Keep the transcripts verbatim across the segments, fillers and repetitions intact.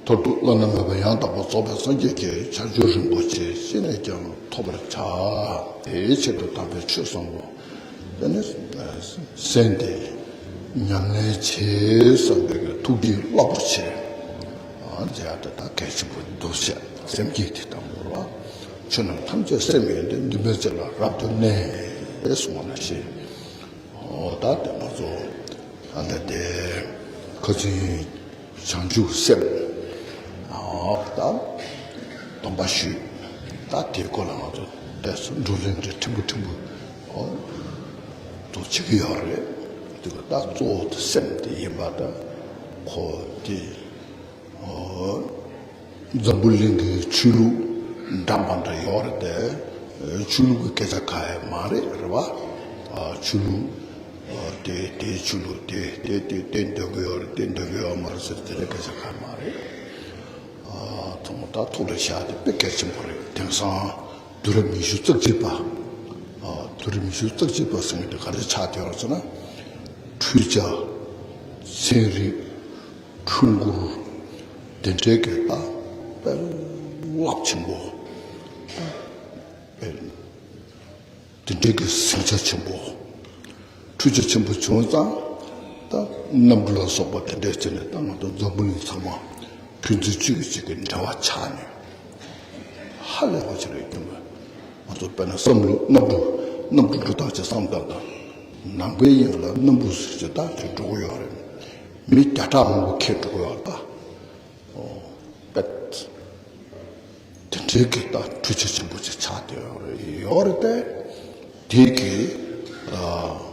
མཐར་ཐུག་བླ་ན་མེད་པ་ཡང་དག་པར་རྫོགས་པའི་སངས་རྒྱས་ཀྱི་བྱང་ཆུབ་རིན་པོ་ཆེ་ཅི་ནས་ཀྱང་ཐོབ་པར་བྱ། དེའི་ཆེད་དུ་དམ་པའི་ཆོས་བཟང་པོ་དེ་ནི་གསན་ཏེ་ཉམས་ལེན་བྱེད་བསམ་པའི་ཐུགས་བསྐྱེད་རླབས་པོ་ཆེ་མཛད་ཡག་དེ་ད་གལ་ཆེན་པོ་འདུག་ཟེར། སེམས་བསྐྱེད་དེ་དང་པོ་ལ་ཆོས་རྣམས་ཐམས་ཅད་སེམས་ཡིན་ཏེ། འདུན་པའི་རྩེ་ལ་རབ་ཏུ་གནས་གསུངས་པ་ནང་བཞིན། འོ་ད་དེ་ང་ཚོ་ད་ལྟ་དེ་ཁ་ཚིག་བྱང་ཆུབ་སེམས། འོ་ད་སྡོམ་པ་ཞུས། ད་དེའི་སྐོར་ལ་ང་ཚོ་དེ་བགྲོ་གླེང་འདྲ་ཕྲན་བུ་ཕྲན་བུ་འོ་ཚོ་བྱེད་ཀྱི་ཡོད་རེད། དེ་ག་ད་གཙོ་བོ་དེ་སེམས་དེ་ཡིན་པ་དང་ཁོ་དེ། འཛམ་བུ་གླིང་གི་ཆོས་ལུགས་འདྲ་མི་འདྲ་ཡོད་རེད་དེ། ཆོས་ལུགས་ཀྱི་སྐད་ཆ་གང་ཡང་མ་རེད། རེད་བ། ཆོས་ལུགས་དེ་དེའི་ཆོས་ལུགས་དེ་དེ་དེ་དེ་འདོད་ཀྱི་ཡོད་རེད། དེ་འདོད་ཀྱི་ཡོད་མ་རེད་ཟེར་དེ་འདྲའི་སྐད་ཆ་གང་ཡང་མ་རེད། ཐོག་མ་ད་ཐུགས་ལ་བཞག་དེ་དཔེ་གལ་ཆེན་པོ་རེད། དེང་སང་དུས་རབས་ཉི་ཤུ་རྩ་གཅིག་པ། དུས་རབས་ཉི་ཤུ་རྩ་གཅིག་པ་ཟེར་མཁན་དེ་ག་རེ་ཆགས་བསྡད་ཡོད་རེད་ཟེར་ན། འཕྲུལ་ཆས། ཚན་རིག། འཕྲུལ་འཁོར། དེ་འདྲའི་གི་ད་དཔེ་རླབས་ཆེན་པོ། དཔེ་དེ་འདྲའི་གི་ཟིང་ཆ་ཆེན་པོ། འཕྲུལ་ཆས་ཆེན་པོ་བྱུང་ཙང་ད་གནམ་གྲུ་ལ་སོགས་པ་དེ་འདྲའི་བྱས་ནས་ད་ང་ཚོ་འཛམ་བུ་གླིང་ཚང་མ་ཕན་ཚུན་གཅིག་གིས་གཅིག་གི་འབྲེལ་བ་ཆགས་ནས་ཧ་ལས་པ་ཞིག་རེད། ཁྱོད་ང་ཚོ་དཔེར་ན་བསམ་བློ་གནམ་གྲུ་གནམ་གྲུ་འགྲོ་སྟངས་ཅིག་བསམ་བཏང་དང་། ནང་པའི་དབྱིངས་ལ་གནམ་གྲུ་ཟེར་གྱི་ད་ཅིག་འགྲོ་གི་ཡོད་རེད། མི་བརྒྱ་ཕྲག་མང་པོ་ཁྱེར་འགྲོ་གི་ཡོད་རེད་ད། ཨོ། པད། དེ་འདྲའི་གི་ད་འཕྲུལ་ཆས་ཆེན་པོ་ཅིག་ཆགས་བསྡད་ཡོད་རེད། ཡོད་རེད་དེ། དེ་གི་ཨ།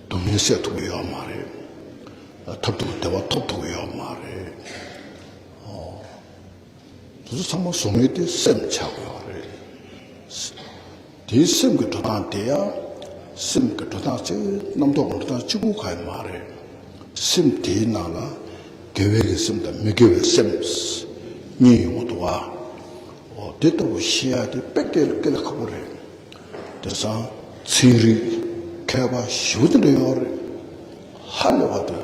སྡུག་བསྔལ་སེལ་ཐུབ་ཀྱི་ཡོད་མ་རེད། མཐར་ཐུག་བདེ་བ་ཐོབ་ཐུབ་ཀྱི་ཡོད་མ་རེད། ཨོ། དེ་ཚོ་ཚང་མ་བཟོ་མཁན་དེ་སེམས་ཆགས་ཀྱི་ཡོད་རེད། དེའི་སེམས་ཀྱི་འགྲོ་སྟངས་དེ་ཡང་སེམས་ཀྱི་འགྲོ་སྟངས་གཅིག་རྣམ་རྟོག་གི་འགྲོ་སྟངས་གཅིག་པུ་གང་ཡང་མ་རེད། སེམས་དེའི་ནང་ལ་དགེ་བའི་གི་སེམས་དང་མི་དགེ་བའི་སེམས་གཉིས་ཡོང་གི་འདུག་བ། འོ་དེ་ལྟ་བུ་ཤེས་ཡ་དེ་དཔེ་དཀའ་ལས་དཀའ་ལས་ཁག་པོ་རེད། དེང་སང་ཚན་རིག་མཁས་པ་ཞེ་པོ་དེ་འདྲ་ཡོད་རེད། ཧ་ལས་པ་དེ།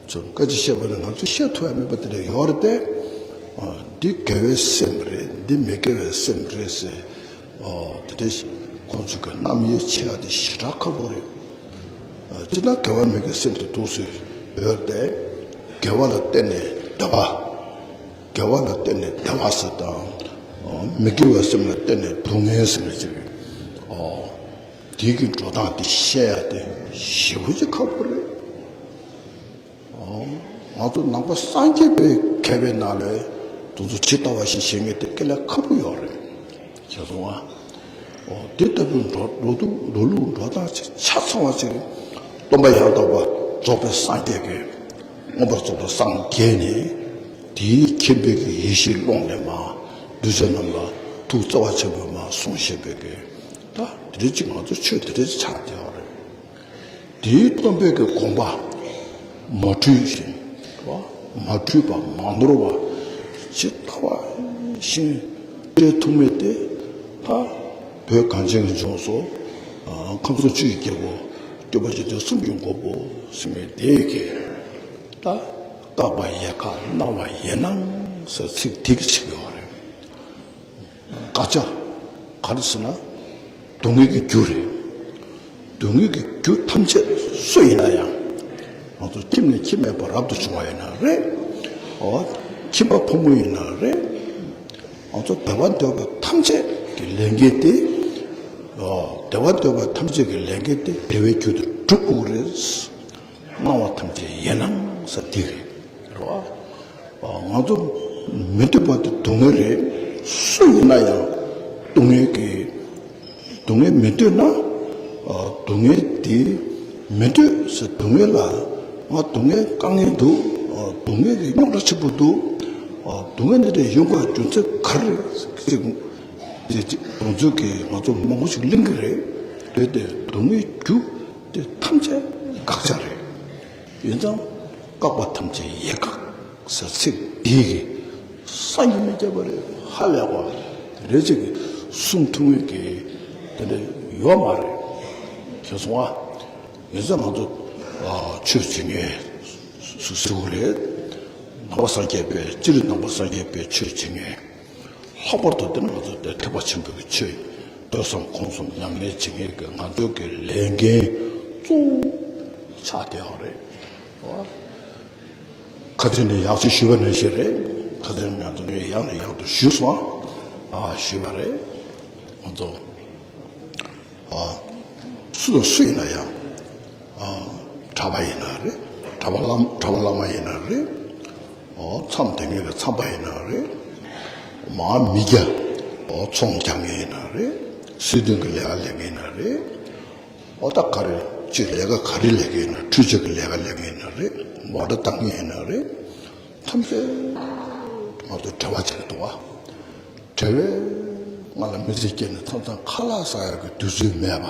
ཚུར་བཀའ་ཅི་བཤད་པ་ནི་ང་ཚོས་བཤད་ཐུབ་ཡ་མེད་པ་དེ་འདྲ་ཡོད་རེད་དེ། ཨ། འདི་དགེ་བའི་སེམས་རེད། འདི་མི་དགེ་བའི་སེམས་རེད་ཟེར། ཨ། དེ་འདྲ་ཞིག་ཁོང་ཚོ་གི་རྣམ་དབྱེ་ཕྱེ་ཡ་དེ་ཞེ་དྲག་ཁག་པོ་རེད། ཨ། སྤྱིར་ན་དགེ་བ་མི་དགེ་སེམས་དེ་འདུག་སེ་ཡོད་དེ། དགེ་བ་ལ་བརྟེན་ནས་བདེ་བ། དགེ་བ་ལ་བརྟེན་ནས་བདེ་བ་ཟེར་དང་། ཨ། མི་དགེ་བའི་སེམས་ལ་བརྟེན་ནས་སྡུག་བསྔལ་ཟེར་བ་ཅིག་རེད། ཨ། དེ་གི་འགྲོ་སྟངས་དེ་བཤད་ཡ་དེ་ཞེ་པོ་ཅིག་ཁག་པོ་རེད། ང་ཚོ་ནང་པ་སངས་རྒྱས་པའི་མཁས་པའི་ནང་ལ་དེ་ཚོ་ཇི་ལྟ་བ་བཞིན་བྱེད་མཁན་དེ་དཀའ་ལས་ཁག་པོ་ཡོད་རེད། ཤེས་སོང་ཨ། འོ་དེ་ལྟ་བུའི་འགྲོ་འགྲོ་འདུག་འགྲོ་ལུགས་འགྲོ་སྟངས་ཅིག་ཆ་ཚང་བ་ཅིག་སྟོན་པ་ཡང་དག་པ་རྫོགས་པའི་སངས་རྒྱས་ཀྱིས་མངོན་པར་རྫོགས་པར་སངས་རྒྱས་ནས། དེའི་མཁྱེན་པའི་གི་ཡེ་ཤེས་ཀློང་ནས་མར་གདུལ་བྱ་རྣམས་ལ་ཐུགས་བརྩེ་བ་ཆེན་པོས་མར་གསུངས་བཞག་པའི་གི་ད་དེ་འདྲ་ཅིག་ང་ཚོ་ཆོས་དེ་འདྲ་ཅིག་ཆགས་བསྡད་ཡོད་རེད། དེའི་སྟོན་པའི་གི་དགོངས་པ་མ་འཁྲུལ་ཞིང་། མ་འཁྲུལ་པ་མ་ནོར་བ་ཇི་ལྟ་བ་བཞིན་སྤྲད་ཐུབ་མཁན་དེ། ད་བོད་གངས་ཅན་གྱི་ལྗོངས་སུ་ཁམས་གསུམ་ཆོས་ཀྱི་རྒྱལ་པོ་སྟོན་པ་རྗེ་བཙུན་གསུམ་གྱི་མགོན་པོ་ཟེར་མཁན་དེ་གིས་ད་བཀག་པ་ཡལ་ག་གནང་བ་ཡིན་ནམ་ཟེར་ཚིག་དེ་གིས་ཕྱེ་གི་ཡོད་རེད། བཀག་ཆ་ག་རེ་ཟེར་ན། སྡུག་བསྔལ་གྱི་རྒྱུ་རེད། སྡུག་བསྔལ་གྱི་རྒྱུ་ཐམས་ཅད་སུ་ཡིན་ན་ཡང་། ང་ཚོ་ཁྱིམ་ནས་ཁྱིམ་མེད་པར་རབ་ཏུ་བྱུང་བ་ཡིན་ན་རེད། འོ། ཁྱིམ་པ་ཕོ་མོ་ཡིན་ན་རེད། ང་ཚོ་བདེ་བ་འདོད་པ་ཐམས་ཅད་ཀྱི་ལས་འགན་དེ། འོ། བདེ་བ་འདོད་པ་ཐམས་ཅད་ཀྱི་ལས་འགན་དེ་བདེ་བའི་རྒྱུ་དེ་སྒྲུབ་དགོས་རེད། གནང་བ་ཐམས་ཅད་ཡིན་ནམ་ཟེར་དེ་རེད། རེད་བ། ང་ཚོ་མི་འདོད་པ་དེ་སྡུག་བསྔལ་རེད། སུ་ཡིན་ན་ཡང་སྡུག་བསྔལ་གྱི་སྡུག་བསྔལ་མི་འདོད་ན། སྡུག་བསྔལ་དེ་མི་འདོད་ཟེར། སྡུག་བསྔལ་ལ་ང་སྡུག་བསྔལ་དཀའ་ངལ་འདུག་སྡུག་བསྔལ་གྱི་རྙོག་དྲ་ཆེན་པོ་འདུག་སྡུག་བསྔལ་འདི་འདྲ་ཡོང་བའི་རྒྱུ་མཚན་ག་རེ་རེད་ཟེར་གྱི་ཅིག་དེ་ཅིག་དོན་ཚོད་ཀྱིས་ང་ཚོ་མང་པོ་ཞིག་གླེང་གི་རེད། རེད་དེ་སྡུག་བསྔལ་རྒྱུ་དེ་ཐམས་ཅད་དགག་བྱ་རེད། ཡིན་ཙང་བཀག་པ་ཐམས་ཅད་ཡལ་ག་ཟེར་ཚིག་འདི་གིས་སངས་རྒྱས་མི་རྒྱ་བ་རེད། ཧ་ལས་པ་རེད། ཅིག་གིས་གསུང་ཐུབ་མཁན་གྱི་དེ་འདྲ་ཡོད་མ་རེད། ཤེས་སོང་ཨ། ཡིན་ཙང་ང་ཚོ་ཆོས་བྱེད་མཁན་སུ་སུ་རེད། ནང་པ་སངས་རྒྱས་པའི་སྤྱིར་ནང་པ་སངས་རྒྱས་པའི་ཆོས་བྱེད་མཁན། ལྷག་པར་དུ་དེ་ནི་ང་ཚོ་དེ་ཐེག་པ་ཆེན་པོའི་ཆོས་ཐོས་བསམ་སྒོམ་གསུམ་ཉམས་ལེན་བྱེད་མཁན་གྱི་ང་ཚོའི་གི་ལས་འགན་གཙོ་བོ་ཆགས་བསྡད་ཡོད་རེད། ཁ་སང་ནས་ཡག་ཤོས་ཞུས་པ་ནང་བཞིན་རེད། ཁ་སང་ང་ཚོ་ནས་ཡག་ནས་ཡག་ཏུ་ཞུས་སོང་། ཨ་ཞུས་པ་རེད། ང་ཚོ་ཨ་སུ་དང་སུ་ཡིན་ན་ཡང་། ཨ་གྲྭ་པ་ཡིན་ན་རེད། གྲྭ་པ་བླ་གྲྭ་པ་བླ་མ་ཡིན་ན་རེད། ཨོ་མཚམས་སྡོད་མཁན་གྱི་མཚམས་པ་ཡིན་ན་རེད། མ་མི་སྐྱ། ཨོ་ཚོང་རྒྱག་མཁན་ཡིན་ན་རེད། སྲིད་དོན་གྱི་ལས་ཀ་ལས་མཁན་ཡིན་ན་རེད། ཨོ་ད་ག་རེ་ཅིག་ལས་ཀ་ག་རེ་ལས་མཁན་ཡིན་ན། འཕྲུལ་ཆས་ཀྱི་ལས་ཀ་ལས་མཁན་ཡིན་ན་རེད། མོ་ཊ་བཏང་མཁན་ཡིན་ན་རེད། ཐམས་ཅད་ང་ཚོ་འབྲེལ་བ་བྱེད་ཀྱི་འདུག་བ། བྲལ་བའི་ང་ལ་མི་ཚེ་སྐྱེལ་ནས་མཚམས་མཚམས་ཁ་ལག་ཟ་ཡག་གི་དུས་ཚོད་མེད་པ་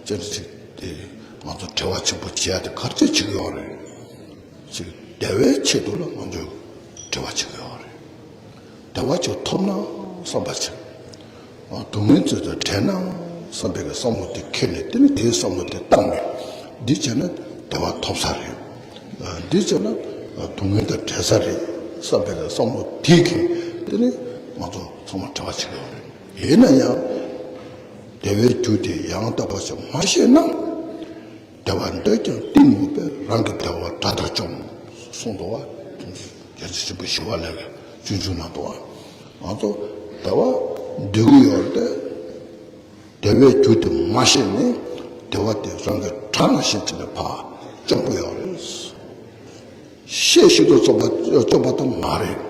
ཅན་ཅིག་དེ་ང་ཚོ་བྲེལ་བ་ཆེན་པོ་བྱེད་ཡག་དེ་ག་རེ་བྱེད་ཀྱི་ཡོད་རེད། ཅིག་བདེ་བའི་ཆེད་དུ་ལ་ང་ཚོས་བྲེལ་བ་བྱེད་ཀྱི་ཡོད་རེད། བདེ་བ་ཅིག་ཐོབ་ན་བསམ་པ་བྱེད། སྡུག་བསྔལ་ཚོད་ཚོད་བྲལ་ན་བསམ་པའི་བསམ་བློ་དེ་འཁྱེར་ནས། དེ་ནི་དེའི་བསམ་བློ་དེ་བཏང་ནས་འདི་བྱས་ན་བདེ་བ་ཐོབ་ས་རེད། འདི་བྱས་ན་སྡུག་བསྔལ་དང་བྲལ་ས་རེད་བསམ་པའི་བསམ་བློ་དེ་གིས་དེ་ནི་ང་ཚོ་ཚང་མ་བྲེལ་བ་བྱེད་ཀྱི་ཡོད་རེད། ཡིན་ན་ཡང་བདེ་བའི་རྒྱུ་དེ་ཡང་དག་པ་ཞིག་མ་ཤེས་ན། བདེ་བ་འདོད་ཀྱང་གཏི་མུག་པས། རང་གི་བདེ་བ་དགྲ་ལྟར་བཅོམ། གསུངས་འདུག་བ། རྒྱལ་སྲས་ཆེན་པོ་ཞི་བ་ལྷས་ཀྱིས་སྤྱོད་འཇུག་ནང་འདུག་བ། ང་ཚོ་བདེ་བ་འདོད་ཀྱི་ཡོད་རེད་དེ། བདེ་བའི་རྒྱུ་དེ་མ་ཤེས་ནས་བདེ་བ་དེ་རང་གི་དགྲ་ནང་བཞིན་བྱས་ནས་ཕར་བཅོམ་གྱི་ཡོད་རེད། ཤེས་བཞིན་དུ་བཅོམ་པ་བཅོམ་པ་དང་མ་རེད།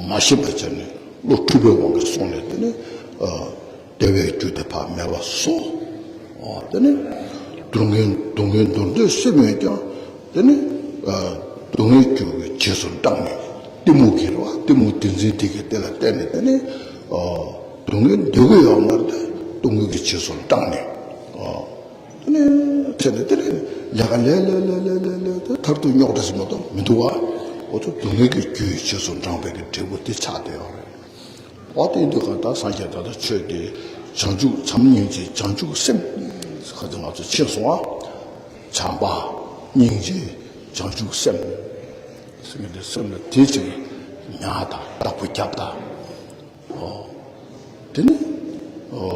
མ་ཤེས་པ་བྱས་ནས་བློ་འཁྲུལ་པའི་དབང་གིས་སོང་ནས་དེ་ནི་ཨ་བདེ་བའི་རྒྱུ་དེ་ཕར་མེད་པ་བཟོ། ཨ་དེ་ནི་སྡུག་བསྔལ་སྡུག་བསྔལ་འདོར་འདོད་སེམས་ཡོད་ཀྱང་དེ་ནི་ཨ་སྡུག་བསྔལ་རྒྱུ་གི་རྗེས་སུ་འབྲངས་ནས། གཏི་མུག་གི་རེད་བ། གཏི་མུག་བདེན་འཛིན་དེ་གི་དེ་ལ་བརྟེན་ནས་དེ་ནི་ཨ་སྡུག་བསྔལ་འདོད་ཀྱི་ཡོད་མ་རེད་དེ། སྡུག་བསྔལ་གྱི་རྗེས་སུ་འབྲངས་ནས། ཨ་དེ་ནས་དེ་ནས་དེ་ནས་ལས་ཀ་ལས་ལས་ལས་ལས་ལས་ལས་དེ་མཐར་ཐུག་རྙོག་དྲ་ཟེར་མ་གཏོགས་མི་འདུག་བ། འོ་ཚོ་སྡུག་བསྔལ་གྱི་རྒྱུའི་རྗེས་སུ་འབྲངས་པའི་གི་འབྲས་བུ་དེ་ཆགས་བསྡད་ཡོད་རེད། འོ་དེ་འདུག་ག་ད་སངས་རྒྱས་ད་ལྟ་ཆོས་དེ་བྱང་ཆུབ་བྱམས་སྙིང་རྗེ་བྱང་ཆུབ་སེམས་ཁ་ཚོ་ང་ཚོ་ཕྱིན་སོང་ཨ། བྱམས་པ་སྙིང་རྗེ་བྱང་ཆུབ་སེམས་ཟེར་མཁན་དེ་སེམས་ལ་དེ་ཅིག་ཉར་དང་བདག་པོ་རྒྱབ་དང་། ཨོ། དེ་ནི་ཨོ་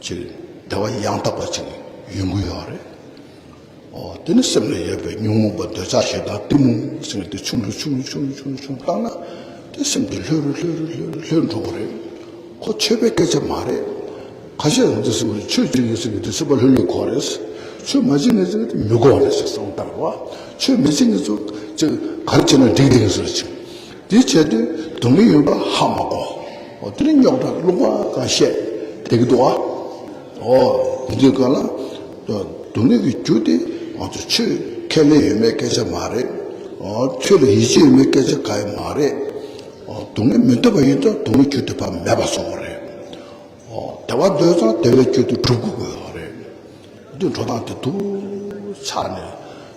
ཅིག་བདེ་བ་ཡང་དག་པ་ཅིག་ཡོང་གི་ཡོད་རེད། ཨོ་དེ་ནི་སེམས་ལ་ཡོད་པའི་ཉོན་མོངས་པ་འདོད་ཆགས་ཞེ་སྡང་གཏི་མུག་ཟེར་མཁན་དེ་ཆུང་རུ་ཆུང་རུ་ཆུང་རུ་ཆུང་རུ་ཆུང་རུ་བཏང་ན་དེ་སེམས་དེ་ལྷོད་རུ་ལྷོད་རུ་ལྷོད་རུ་ལྷོད་འགྲོ་གི་རེད། ཁོ་ཆོས་པའི་སྐད་ཆ་མ་རེད། ཁ་ཤས་ང་ཚོ་སེམས་ལ་ཆོས་བྱེད་མཁན་ཟེར་མཁན་དེ་སེམས་པ་ལྷོད་ལྷོད་དགོས་རེད། ཆོས་མ་བྱེད་མཁན་ཟེར་མཁན་དེ་མི་དགོས་རེད་ཟེར་བསམ་བཏང་བ། ཆོས་མི་བྱེད་མཁན་ཚོ་ཅིག་ག་རེ་བྱས་ན་འགྲིག་འགྲིག་ཟེར་ཅིག་དེ་བྱས་དུས་སྡུག་བསྔལ་ཡོད་པ་ཧ་མ་གོ། འོ་དེ་ནི་རྙོག་དྲ་རླུང་བ་གང་བཤད་བསྡད་ཀྱི་འདུག་ཨ། འོ་དེ་དུས་ག་ལ་སྡུག་བསྔལ་གྱི་རྒྱུ་དེ་ང་ཚོ་ཆོས་ཁས་ལེན་ཡོད་མེད་སྐད་ཆ་མ་རེད། འོ་ཆོས་ལ་ཡིད་ཆེས་ཡོད་མེད་སྐད་ཆ་གང་ཡང་མ་རེད། འོ་སྡུག་བསྔལ་མི་འདོད་པ་ཡིན་ཙང་སྡུག་བསྔལ་རྒྱུ་དེ་ཕར་མེད་པ་བཟོ་དགོས་རེད། འོ་བདེ་བ་འདོད་ཙང་བདེ་བའི་རྒྱུ་དེ་སྒྲུབ་དགོས་ཀྱི་ཡོད་རེད། འདི་འགྲོ་སྟངས་དེ་འདུག་ཆགས་ནས་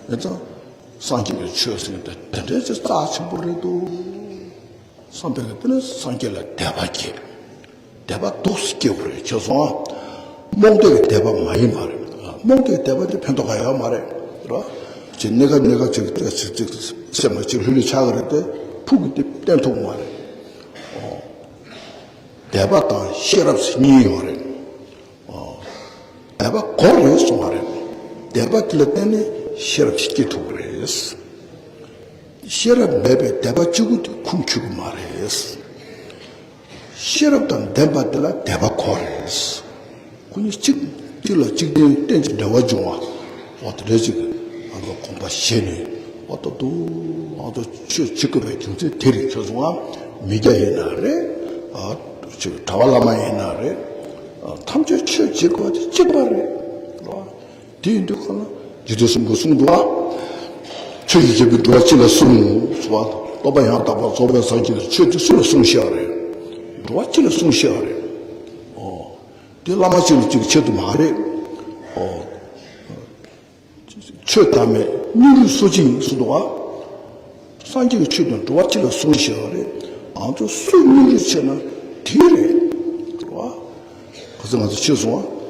ཡིན་ཙང་། སངས་རྒྱས་ཀྱི་ཆོས་ཟེར་མཁན་དེ་དེ་འདྲའི་ཅིག་རྩ་ཆེན་པོ་རེད་འདུག་བསམ་པའི་གི་དེ་ནི་སངས་རྒྱས་ལ་དད་པ་སྐྱེ། དད་པ་འདུག་སེ་སྐྱེ་དགོས་རེད་ཁྱེད་སོང་ཨ། རྨོངས་དད་ཀྱི་དད་པ་མ་ཡིན་པ་རེད། རྨོངས་དད་ཀྱི་དད་པ་དེ་ཕན་ཐོགས་ག་ཡོད་མ་རེད་རོ། ཅིག་གནས་སྐབས་གནས་སྐབས་ཅིག་ཅིག་ཅིག་སེམས་ལ་ཅིག་ལྷོད་ལྷོད་ཆགས་ཀྱི་རེད་དེ་ཕུགས་ཀྱི་དེ་བརྟན་ཐུབ་མ་རེད། དད་པ་དང་ཤེས་རབ་གཉིས་ཡོད་རེད། དད་པ་དགོས་རེད་གསུངས་པ་རེད། དད་པ་དེ་ལ་བརྟེན་ནས་ཤེས་རབ་ཞིག་སྐྱེ་ཐུབ་ཀྱི་རེད། ཤེས་རབ་མེད་པའི་དད་པ་གཅིག་པུ་དེ་ཁུངས་འཁྱོལ་གྱི་མ་རེད། ཤེས་རབ་དང་ལྡན་པ་དེ་ལ་དད་པ་དགོས་རེད། ཁོ་གཉིས་གཅིག་གཅིག་ལ་གཅིག་བརྟེན་གཏན་གྱི་འབྲེལ་བ་འབྱུང་བ། འོ་དེ་འདྲ་ཅིག་ང་ཚོ་དགོངས་པ་བཞེས་ནས་འོ་ད་དུང་ང་ཚོ་ཆོས་བྱེད་དགོས་པའི་རྒྱུ་མཚན་དེ་རེད་ཁྱོད་ཚོ་ང་མི་སྐྱ་ཡིན་ན་རེད། ཨ་ཅིག་གྲྭ་པ་བླ་མ་ཡིན་ན་རེད། ཨ་ཐམས་ཅད་ཆོས་བྱེད་དགོས་པ་དེ་གཅིག་པ་རེད། རེད་བ། དེ་ཡིན་དུས་ཁོ་ན་རྗེ་བཙུན་གསུམ་པོ་གསུངས་འདུག་བ། ཆོས་ཀྱི་རྒྱལ་པོས་འགྲོ་བ་སྤྱི་ལ་གསུངས་སོ། སྟོན་པ་ཡང་དག་པར་རྫོགས་པའི་སངས་རྒྱས་ཀྱིས་ཆོས་དེ་སུ་ལ་གསུངས་བཞག་རེད། འགྲོ་བ་སྤྱི་ལ་གསུངས་བཞག་རེད། ཨོ། དེ་བླ་མ་གཅིག་ལ་གཅིག་ཆེད་དུ་མ་རེད། ཨོ། ཆོས་བདག་མེད་སྙིང་རུས་སོ་སྦྱིན་གསུངས་འདུག་བ། སངས་རྒྱས་ཀྱི་ཆོས་དེ་འགྲོ་བ་སྤྱི་ལ་གསུངས་བཞག་རེད། ང་ཚོ་སུ་སྙིང་རུས་ཆེ་ན་དེ་རེད། རེད་བ། ཁ་སང་ང་ཚོ་ཆོས་གསུང་བ།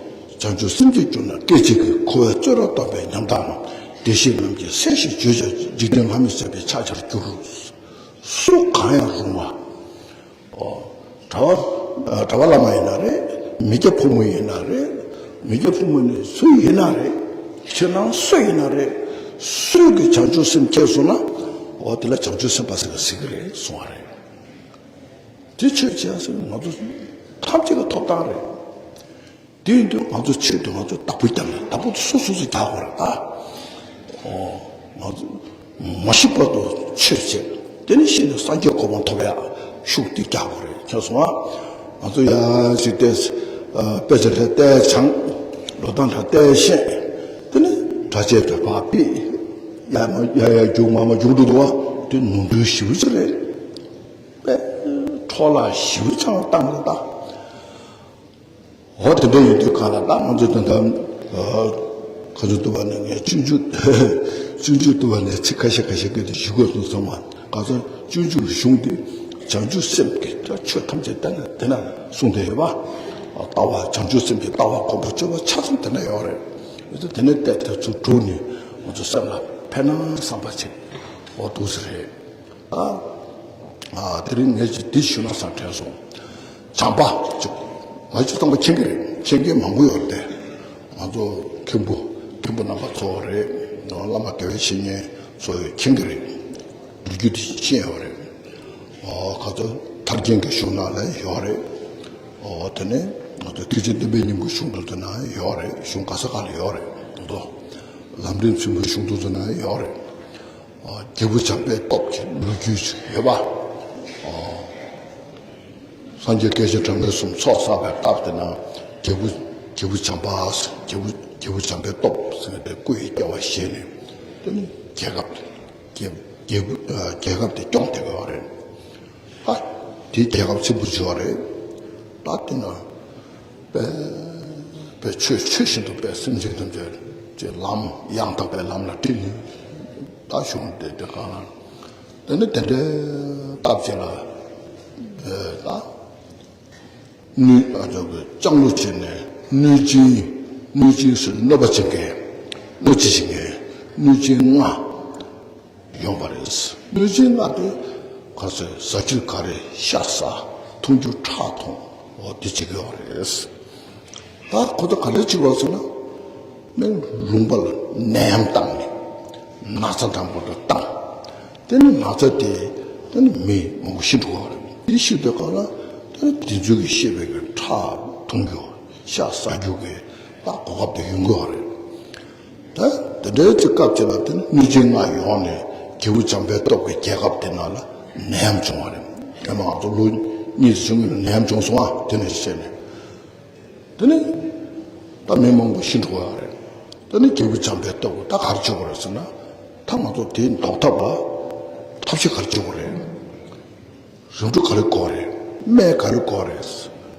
བྱང་ཆུབ་སེམས་བསྐྱེད་གྱུར་ན་སྐད་ཅིག་གིས། འཁོར་བའི་བཙོན་རར་བཏབ་པའི་ཉམ་ཐག་རྣམས། བདེ་གཤེགས་རྣམས་ཀྱི་སྲས་ཞེས་བརྗོད་ཀྱང་། འཇིག་རྟེན་ལྷ་མིའི་བསད་པའི་ཕྱག་རྒྱར་འགྱུར། སུ་གང་ཡང་རུང་བ། ཨོ། གྲྭ་པ་གྲྭ་པ་བླ་མ་ཡིན་ན་རེད། མི་སྐྱ་ཕོ་མོ་ཡིན་ན་རེད། མི་སྐྱ་ཕོ་མོ་ནི་སུ་ཡིན་ན་རེད། ཁྱེད་རང་སུ་ཡིན་ན་རེད། སུས་ཀྱི་བྱང་ཆུབ་སེམས་སྐྱེས་སོང་ན། ཨོ་དེ་ལ་བྱང་ཆུབ་སེམས་དཔའ་ཟེར་གི་ཟེར་གི་རེད་གསུང་བ་རེད། དེ་ཆོས་བྱེད་ཟེར་ང་ཚོ་ཐམས་ཅད་ཀྱི་ཐོབ་ཐང་རེད། དེ་ཡིན་དུས་ང་ཚོ་ཆོས་དེ་ང་ཚོ་བདག་པོ་རྒྱབ་ནས་བདག་པོ་དེ་སོ་སོ་སོ་རྒྱག་དགོས་རེད་ད། ཨོ། ང་ཚོ་མ་ཤི་བར་དུ་ཆོས་བྱེད། དེ་ནས་ཤི་ནས་སངས་རྒྱས་གོ་འཕང་ཐོབ་ཡ་ཤུགས་དེ་རྒྱག་དགོས་རེད་ཁྱེད་སོང་ཨ། ང་ཚོ་ཡ་ཞིག་བལྟས། དཔེ་ཆ་འདྲ་བལྟས་སྦྱངས། ལོ་ཐང་འདྲ་བལྟས་ཤེས། དེ་ནས་གྲྭ་ཆས་འདྲ་ཕར་ཕུད། ཡ་མ་ཡ་ཡ་རྒྱུག་མ་མ་རྒྱུག་འགྲོ་འདུག་བ། དེ་ནོར་འཁྲུལ་ཞེ་པོ་ཅིག་རེད། དཔེ་འཕྲོ་བརླག་ཞེ་པོ་ཅིག་བཏང་གི་ད། འོ་དེ་འདྲ་ཡིན་དུས་གང་ལ་ད་ང་ཚོ་དོན་དམ། ཁ་ཚོ་ཏུ་བ་ནས་ངས་སྤྱོད་འཇུག་སྤྱོད་འཇུག་ཏུ་བ་ནས་ཚིག་ཁ་ཤས་ཁ་ཤས་སྐད་དུ་ཞུ་དགོས་སོང་ཚང་མ། ག་ཚོད་སྤྱོད་འཇུག་གི་གཞུང་དེ་བྱང་ཆུབ་སེམས་ཀྱི་ཆོས་ཐམས་ཅད་བསྟན་ནས་དེ་ན་གསུངས་ཏེ་ཡོད་པ། ལྟ་བ་བྱང་ཆུབ་སེམས་ཀྱི་ལྟ་བ་གོམ་པ་བཅུ་པ་ཆ་ཚང་དེ་ན་ཡོད་རེད། ཡོད་ཚད་དེ་ནས་བལྟས་ཏེ་ཚུར་དྲུག་ནས་ང་ཚོ་སེམས་ལ་ཕན་ན་བསམ་པ་བྱེད། འོ་འདུག་ཟེར་རེད། ཨ། ཨ། དེ་རིང་ངས་ཅིག་འདི་ཞུ་ན་བསམ་དྲན་སོང་། བྱམས་པ་ཅིག་ང་ཅིག་ཚང་མ་མཁྱེན་གྱི་རེད། མཁྱེན་མཁན་མང་པོ་ཡོད་རེད་དེ། ང་ཚོ་མཁན་པོ་མཁན་པོ་རྣམ་པ་ཚོ་རེད། བླ་མ་དགེ་བའི་བཤེས་གཉེན་ཚོ་ཡོད་མཁྱེན་གྱི་རེད། ལོ་རྒྱུས་དེ་ཤེས་ཡོད་རེད། ཨོ་ཁ་ཚོ་ཐར་རྒྱན་གྱི་གཞུང་ནང་ལ་ཡོད་རེད། ཨོ་དེ་ནས་ང་ཚོ་ཐེག་ཆེན་བསྟན་པའི་སྙིང་པོ་གཞུང་དུ་དེ་ན་ཡོད་རེད། གཞུང་ག་ས་ག་ལ་ཡོད་རེད་ང་ཚོ། ལམ་རིམ་ཆེན་པོའི་གཞུང་དུ་དེ་ན་ཡོད་རེད། རྒྱལ་པོ་བྱམས་པའི་སྟོབས་ཀྱི་ལོ་རྒྱུས་ཤིག་ཡོད་པ། སངས་རྒྱས་སྐྱེས་ཆེན་སྒྲོལ་མ་གསུམ་ཚོགས་བསགས་པའི་སྟབས་དེ་ན་རྒྱལ་པོ་རྒྱལ་པོ་བྱམས་པ། རྒྱལ་པོ་རྒྱལ་པོ་བྱམས་པའི་སྟོབས་ཟེར་ཏེ་སྐུ་ཡི་སྐྱེ་བ་བཞེས་ནས་དེ་ནི་རྒྱལ་ཁབ་རྒྱལ་རྒྱལ་པོ་རྒྱལ་ཁབ་དེ་སྐྱོང་བསྡད་ཡོད་རེད། ཨ་དེ་རྒྱལ་ཁབ་ཆེན་པོ་བྱུང་བ་རེད། ད་དེ་ན། པའི་པའི་ཆོས་ཆོས་བཞིན་དུ་པའི་སེམས་ཅན་ཐམས་ཅད་ཀྱི་ལམ་ཡང་དག་པའི་ལམ་ལ་ཁྲིད་ནས་ད་གཞུང་དེ་དེ་གང་ལ་དེ་ནི་དེ་འདྲའི་སྟབས་ཅིག་ལ་ད་གནོད་ཨ་ཅག་གི་ལྕང་ལོ་བྱས་ནས་གནོད་སྦྱིན་གནོད་སྦྱིན་ཟེར་གནོད་པ་བྱེད་མཁན་གནོད་བྱེད་བྱེད་མཁན་གནོད་སྦྱིན་ལྔ། ཡོང་བ་རེད། གནོད་སྦྱིན་ལྔ་དེ་ག་ཚོད་ཟ་རྒྱུ་ག་རེ་ཤ་ཟ། འཐུང་རྒྱུ་ཁྲག་འཐུང་། འོ་དེ་བྱེད་ཀྱི་ཡོད་རེད། ད་ཁོ་ཚོ་ག་རེ་བྱེད་པ་ཟེར་ན། མི་ལུང་པ་ལ་ནད་ཡམས་བཏང་ནས་ན་ཚ་དང་པོ་དེ་བཏང་། དེ་ནི་ན་ཚ་དེ་དེ་ནི་མི་མང་པོ་ཤི་འགྲོ་བ་རེད། དེ་ཤི་དུས་ག་ལ་དེ་ནི་དེ་ཚོ་གི་ཤི་བའི་གི་ཁྲག་འཐུང་རྒྱུ་ཤ་ཟ་རྒྱུ་གི་ད་གོ་སྐབས་དེ་ཡོང་གི་ཡོད་རེད། ད་དེ་འདྲའི་ཅིག་སྐབས་ཅིག་ལ་དེ་ནི་གནོད་སྦྱིན་ལྔ་ཡོང་ནས་རྒྱལ་པོ་བྱམས་པའི་སྟོབས་ཀྱི་རྒྱལ་ཁབ་དེ་ནང་ལ་ནད་ཡམས་བྱུང་བ་རེད། ཡང་ན་ང་ཚོ་ལོ་གཉིས་ཤིག་བྱུང་གི་ནད་ཡམས་བྱུང་སོང་ཨ། དེ་ནས་བཤད་ནས་དེ་ནི་ད་མི་མང་པོ་ཤི་འགྲོ་བ་རེད། དེ་ནི་རྒྱལ་པོ་བྱམས་པའི་སྟོབས་ཀྱིས་ད་ག་རེ་བྱེད་དགོས་རེད་ཟེར་ན། ད་ང་ཚོ་དེ་ཟློག་ཐབས་ལ་ཐབས་ཤེས་ག་རེ་བྱེད་དགོས་རེད། རིམ་གྲོ་ག་རེ་དགོས་རེད། སྨན་ག་རེ་དགོས་རེད།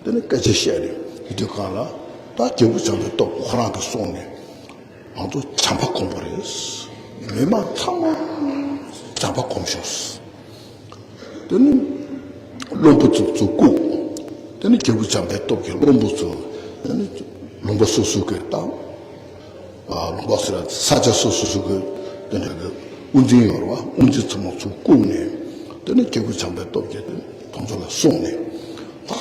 དེ་ནི་སྐད་ཆ་བཤད་ནས་ཡིན་དུས་གང་ལ་ད་རྒྱལ་པོ་བྱམས་པའི་སྟོབས་ཁོ་རང་གིས་གསུངས་ནས་ང་ཚོ་བྱམས་པ་སྒོམ་པ་རེད། མི་མང་ཚང་མ་བྱམས་པ་སྒོམ་ཤོག་དེ་ནི་བློན་པོ་ཚོ་ཚོ་བཀུག་དེ་ནི་རྒྱལ་པོ་བྱམས་པའི་སྟོབས་ཀྱིས་བློན་པོ་ཚོ་དེ་ནི་ལུང་པ་སོ་སོ་གི་ད། ལུང་པ་ཟེར་ས་ཆ་སོ་སོ་སོ་གི་དེ་འདྲ་གི་དབུ་འཛིན་ཡོད་རེད་བ། དབུ་འཛིན་ཚང་མ་ཚུར་བཀུག་ནས་དེ་ནས་རྒྱལ་པོ་བྱམས་པའི་སྟོབས་ཀྱིས་དེ་ཁོང་ཚོ་ལ་གསུངས་ནས་ད་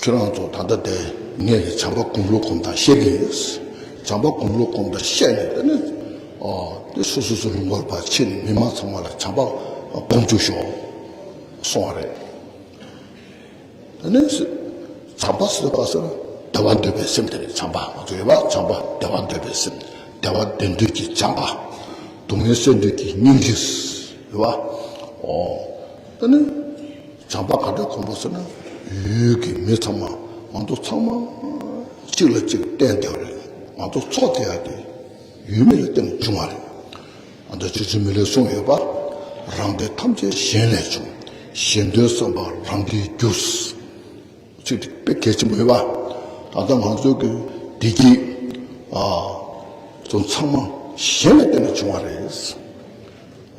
ཁྱོད་རང་ཚོ་ད་ལྟ་དེ་ངས་བྱམས་པ་སྒོམ་ལུགས་སྒོམ་སྟངས་བཤད་ཀྱི་ཡིན། བྱམས་པ་སྒོམ་ལུགས་སྒོམ་སྟངས་བཤད་ནས་དེ་ནས་དེ་སོ་སོ་སོ་ལུང་པར་ཕར་ཕྱིན་ནས་མི་མང་ཚང་མ་ལ་བྱམས་པ་སྒོམ་བཅུག་ཤོག་གསུངས་པ་རེད། དེ་ནས་བྱམས་པ་ཟེར་བ་ཟེར་ན་བདེ་བ་འདོད་པའི་སེམས་དེ་རེད། བྱམས་པ་ང་ཚོ་ཡོད་པ་བྱམས་པ་བདེ་བ་འདོད་པའི་སེམས། བདེ་བ་འདོད་འདོད་ཀྱི་བྱམས་པ། སྡུག་བསྔལ་སེལ་འདོད་ཀྱི་སྙིང་རྗེ་ཡོད་པ། ཨོ། དེ་ནས་བྱམས་པ་ག་འདྲ་སྒོམ་པ་ཟེར་ན་ཡུལ་གྱི་མི་ཚང་མ་ང་ཚོ་ཚང་མ་གཅིག་ལ་གཅིག་བརྟེན་བསྡད་པ་རེད། ང་ཚོ་འཚོ་བསྡད་ཡ་དེ་ཡུལ་མི་ལ་བརྟེན་ནས་བྱུང་བ་རེད། ཨ་ད་ཆོས་རྗེ་མི་ལས་གསུངས་ཡོད་པ། རང་སྡེ་ཐམས་ཅད་གཞན་ལས་བྱུང་། གཞན་དོན་བསམ་པ་རང་སྡེའི་རྒྱུ། ཚིག་དེ་དཔེ་གལ་ཆེན་པོ་ཡོད་པ། ད་ལྟ་ང་ཚོ་གི་བདེ་སྐྱིད་ཨ་ཚོ་ཚང་མ་གཞན་ལ་བརྟེན་ནས་བྱུང་བ་རེད།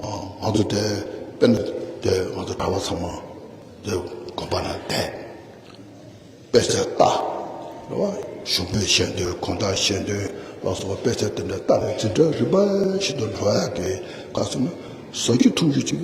ཨ་ང་ཚོ་དེ་དཔེར་ན་དེ་ང་ཚོ་གྲྭ་པ་ཚང་མ་དེ་དགོན་པ་ན་བསྡད། དཔེ་ཆ་ལྟ། རེད་བ། གཞུང་པའི་ཞལ་འདོན་དགོང་དག་ཞལ་འདོན་ལ་སོགས་པ་དཔེ་ཆ་དེ་འདྲ་ལྟ་ནས་འཛིན་གྲྭ་རིམ་པ་བཞིན་དུ་འགྲོ་ཡག་གི་ག་ཟེར་ན་ཟ་རྒྱུ་འཐུང་རྒྱུ་ཅིག་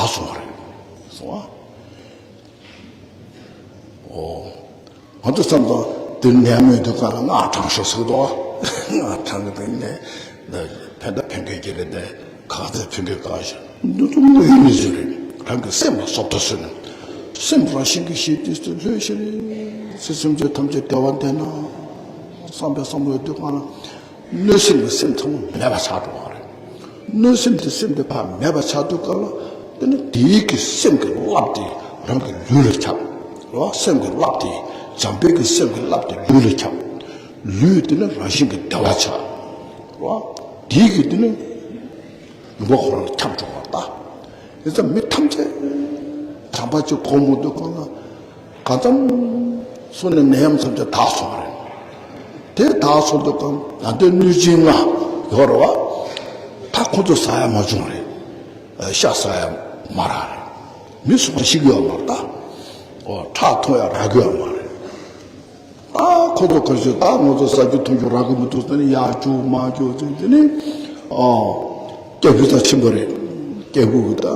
དག་སོང་བ་རེད། སོང་བ། ཨོ། ང་ཚོ་བསམ་ཙང་དེ་ནད་མེད་དུས་གང་ལ་སྔགས་བགྲང་ཤོག་ཟེར་གི་འདུག་སྔགས་བགྲང་གི་དེ་ནས་ཕན་ད་ཕན་གི་ཀྱི་རེད་དེ་ག་ཚོད་ཕན་གི་གང་ཞིག་འདུ་འདུ་དངོས་ཡོད་གནས་ཚུལ་རེད། རང་གི་སེམས་ལ་བཟོ་ལྟ་བཟོས་ནས་སེམས་རང་བཞིན་གྱི་ཞི་བདེ་སུ་ལྷོད་ཤིག་རེད། སེམས་ཅན་ཐམས་ཅད་བདེ་བ་འདོད་ན་བསམ་པའི་བསམ་བློ་དུས་གང་ལ། གནོད་སེམས་ཀྱི་སེམས་ཚང་མ་མེད་པ་ཆགས་འགྲོ་བ་རེད། གནོད་སེམས་དེ་སེམས་དེ་ཕར་མེད་པ་ཆགས་དུས་སྐབས་ལ་དེ་ནི་དེའི་གི་སེམས་ཀྱི་རླབས་དེ་རང་གི་ལུས་ལ་ཁྱབ། རེད་བ། སེམས་ཀྱི་རླབས་དེ་འཇམ་དཔལ་གྱི་སེམས་ཀྱི་རླབས་དེ་ལུས་ལ་ཁྱབ། ལུས་དེ་ནི་རང་བཞིན་གྱི་བདེ་བ་ཆགས། རེད་བ། དེའི་གི་དེ་ནི་ལུས་པ་ཁོ་རང་ལ་ཁྱབ་འགྲོ་བ་ལྟ། དེ་ཙམ་མི་ཐམས་ཅད་བྱམས་པ་ཅིག་གོ་མོ་འདུག་གང་ལ། གང་ཙམ་སོང་ནས་ནད་ཡམས་ཙམ་དེ་དག་སོང་བ་རེད། དེ་དག་སོང་དུས་གང་ད་ལྟའི་གནོད་སྦྱིན་ལྔ་ཡོད་རེད་བ། ད་ཁོ་ཚོ་ཟ་ཡ་མ་བྱུང་རེད། ཤ་ཟ་ཡ་མ་རག་རེད། མི་སུ་མ་ཤི་གི་ཡོད་མ་རེད་ད། ཨོ་ཁྲག་འཐུང་ཡ་རག་གི་ཡོད་མ་རེད། ད་ཁོ་ཚོ་ག་ཚོད་ད་ང་ཚོ་ཟ་རྒྱུ་འཐུང་རྒྱུ་རག་གི་མི་འདུག་ཟེར་ནས་ཡར་རྒྱུག་མར་རྒྱུག་ཟེར་དེ་ནས་ཨོ། སྐྱེས་བུ་ཚོ་ཆེན་པོ་རེད། སྐྱེས་བུ་གི་ད་